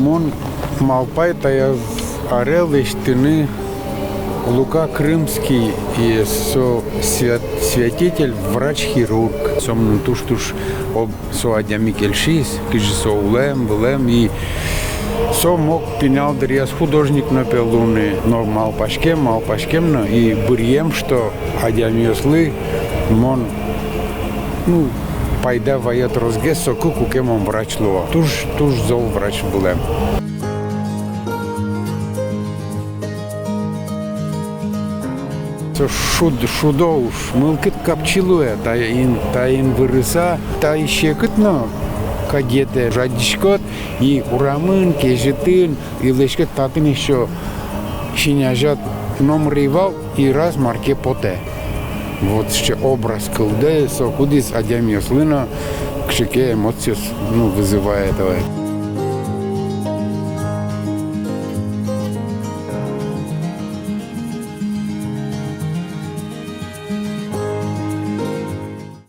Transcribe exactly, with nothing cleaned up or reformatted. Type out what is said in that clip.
Мон малпай таяз аре лэсьтыны Лука Крымский, и со свят-, святитель, врач-хирург. Со мыным туж-туж об-, со адями кельшиз, кызьы со улэм, вылэм, и со мог пинал дыръяз художник но, пе, луыны, но малпаськем, малпаськем но, и быръем, что адямиослы мон, ну, пайда вае тросгес соку, куке мон врач луо. Туж, туж зол врач вылэм. Со шуд-, шудо уж, мылкыд капчи луэ, таин, таин вырыса, таиз секыт но кадь ик, жадиськод, и урамын, кезьытын, и лэзиськод, татын ещё син азяд номыр ӧй вал, и раз мар ке потэ. Вот сыӵе образ кылдэ со, кудӥз адямиослы но кыӵе ке эмоциос, ну, вызывает, давай.